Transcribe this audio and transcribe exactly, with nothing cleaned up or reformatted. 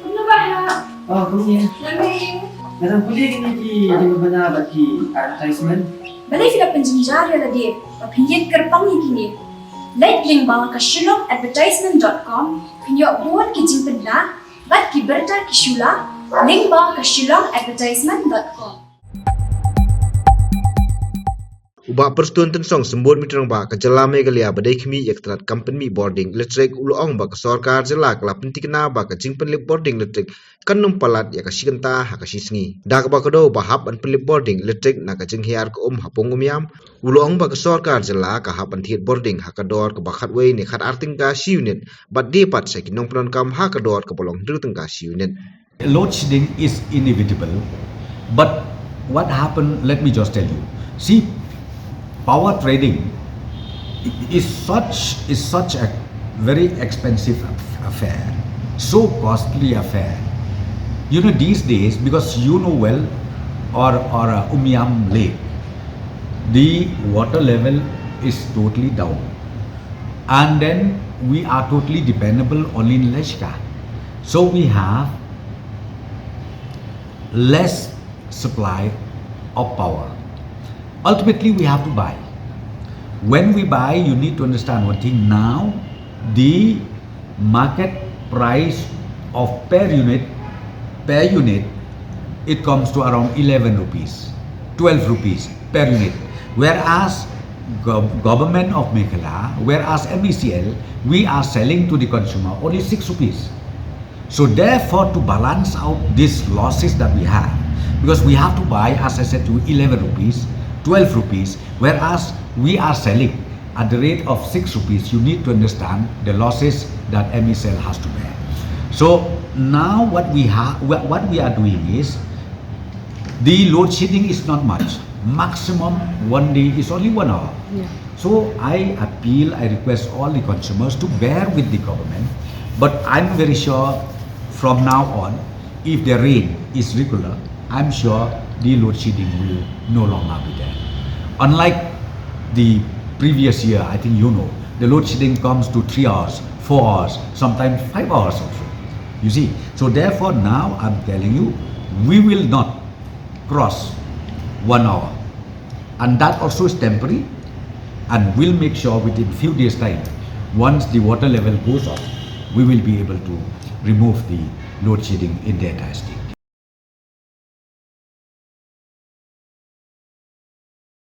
Kumno ba ha? Oh, kumne. Nga dang pule kine ki jingbana bad ki advertisement. Balei phi la pynjynjar ïa lade ba phin ïeng kyrpang ïa kine? Leit lyngba ka shillong advertisement dot com, phin ïoh bun ki jingpynbna bad ki bynta ki shula lyngba ka shillong advertisement dot com. U Bah Prestone Tynsong, Symbud Meitei Rangbah ka jylla Meghalaya ba dei khmih ïa ka tnat kam pynmih bording elektrik, u la ong ba ka sorkar jylla ka la pynthikna ba ka jingpynlip bording elektrik kan ym palat ïa ka shi kynta ha ka shi sngi. Da kaba kdew ba hap ban pynlip bording elektrik na ka jinghiar ka um ha Pung Umiam, u la ong ba ka sorkar jylla ka hap ban thied bording ha ka dor kaba khatwei ne khatar tyngka shi unit, bad die pat sha ki nongpyndonkam ha ka dor kaba long hynriew tyngka shi unit. Load shedding is inevitable, but what happened, let me just tell you. See, power trading is such, is such a very expensive af- affair, so costly affair. You know, these days, because you know well, or, or uh, Umiam Lake, the water level is totally down. And then we are totally dependable only in Leshka. So we have less supply of power. Ultimately, we have to buy. When we buy, you need to understand one thing. Now, the market price of per unit, per unit, it comes to around eleven rupees, twelve rupees per unit. Whereas gov- government of Meghalaya, whereas M E C L, we are selling to the consumer only six rupees. So therefore, to balance out these losses that we have, because we have to buy, as I said to you, eleven rupees, twelve rupees, whereas we are selling at the rate of six rupees, you need to understand the losses that M E C L has to bear. So now what we have, what we are doing is, the load shedding is not much. Maximum one day is only one hour. Yeah. So I appeal, I request all the consumers to bear with the government. But I'm very sure from now on, if the rain is regular, I'm sure the load shedding will no longer be there. Unlike the previous year, I think you know, the load shedding comes to three hours, four hours, sometimes five hours also. You see, so therefore now I'm telling you, we will not cross one hour. And that also is temporary, and we'll make sure within few days' time, once the water level goes up, we will be able to remove the load shedding in the entire state.